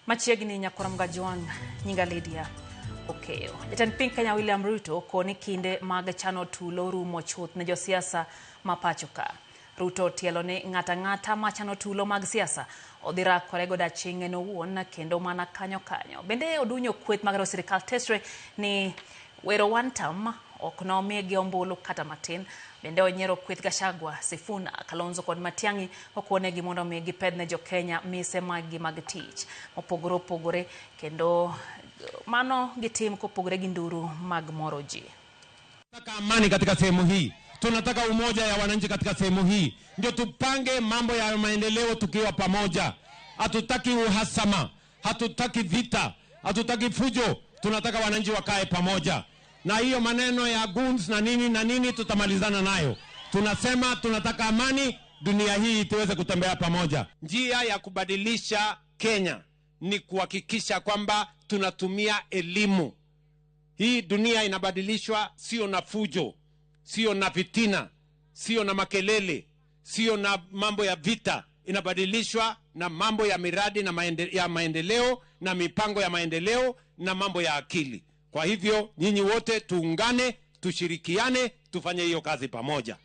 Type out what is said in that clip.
Machiegni nyakoramga Joan nyinga Lydia Okeyo. Jatend piny Kenya William Ruto koni kinde mag chano tulo rumo chuth ne josiasa ma pacho ka. Ruto otielo ni ng'ata ng'ata machano tulo mag siasa odhi rakore godo aching' en owuon kendo mana kanyo kanyo. Bende odunyo kweth mag sirikal tesre ni wero one term ok nomigi ombulu kata matin. Bende onyiero kweth Gachagua, Sifuna, Kalonzo kod Matiang'i okonegi mondo mi gipedh ne jokenya mise maggi mag tich mopogore opogore kendo mano gitim kopogore gi nduru mag moro ji. Tunataka amani katika sehemu hii, tunataka umoja ya wananchi katika sehemu hii, ndio tupange mambo ya maendeleo tukiwa pamoja. Hatutaki uhasama, hatutaki vita, hatutaki fujo, tunataka wananchi wakae pamoja. Na hiyo maneno ya goons na nini na nini tutamalizana nayo. Tunasema tunataka amani, dunia hii tuweze kutembea pamoja. Njia ya kubadilisha Kenya ni kuhakikisha kwamba tunatumia elimu. Hii dunia inabadilishwa sio na fujo, sio na fitina, sio na makelele, sio na mambo ya vita. Inabadilishwa na mambo ya miradi na ya maendeleo na mipango ya maendeleo na mambo ya akili. Kwa hivyo nyinyi wote tuungane, tushirikiane, tufanye hiyo kazi pamoja.